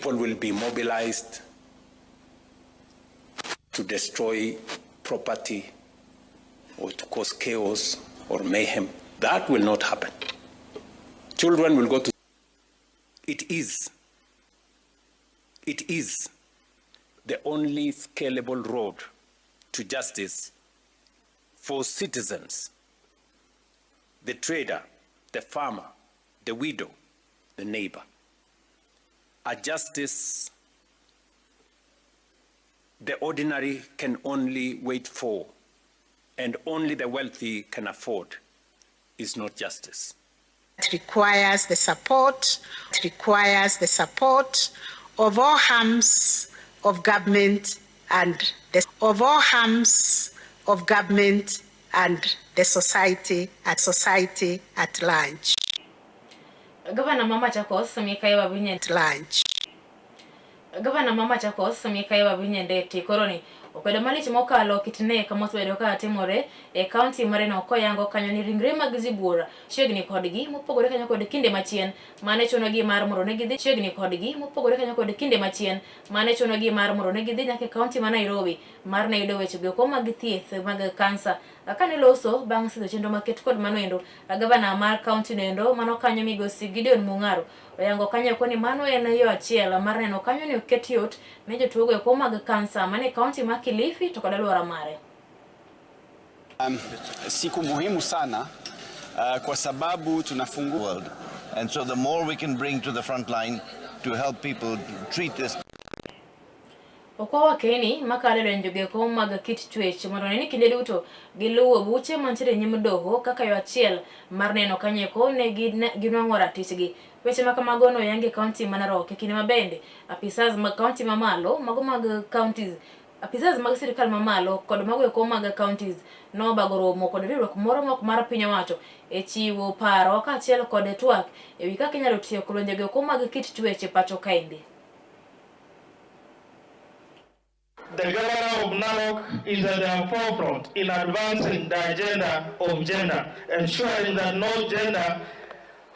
People will be mobilized to destroy property or to cause chaos or mayhem. That will not happen. Children will go to. It is the only scalable road to justice for citizens, the trader, the farmer, the widow, the neighbor. A justice the ordinary can only wait for and only the wealthy can afford is not justice. It requires the support, it requires the support of all arms of government and the, of all arms of government and the society at large. Gavana ma Machakos Mikayi Wavinya At large. Gavana ma Machakos Mikayi Wavinya Ndeti koroni okwedo malich mokalo kit nek mosebedo ka timore e kaunti mareno koyango kanyo ni ringre mag ji buora chiegni kodgi mopogore kanyo kod kinde machien mane chunogi mar mondo ne gidhi chiegni kodgi mopogore kanyo kod kinde machien mane chunogi mar mondo ne gidhi nyaka e kaunti ma Nairobi mar ne yudo weche go mag thieth mag kansa. Kane loso bang' sidho chenro maket kod mano endo, gavana mar kaunti no endo mano kanyo migosi Gideon Mung'aro oyango kanyo eko ni mano en yo achiel mar neno kanyo ni oket yot ne jotuo go eko mag kansa mane kaunti ma Kilifi to kod alwora mare. Siku muhimu sana kwa sababu tunafungua world. And so the more we can bring to the front line to help people treat this Okwa wakeni makalo e donjo eko mag kit chwech mondo one ni kinde duto giluwo buche mantiere e nyim doho kaka yo achiel mar neno kanyo eko ne ginwang'o ratichgi. Weche ma kamago noyangi e kaunti ma Narok e kinde ma bende apisas mag kaunti mamalo mago mag counties apisas mag sirikal mamalo kod mago eko mag counties nobago romo kod riwruok moro mok mar piny owacho e chiwo paro kaachiel kod twak e wi kaka inyalo tieko lwenjego eko mag kit chwech e pacho kaendi. The governor of Narok is at the forefront in advancing the agenda of gender, ensuring that no gender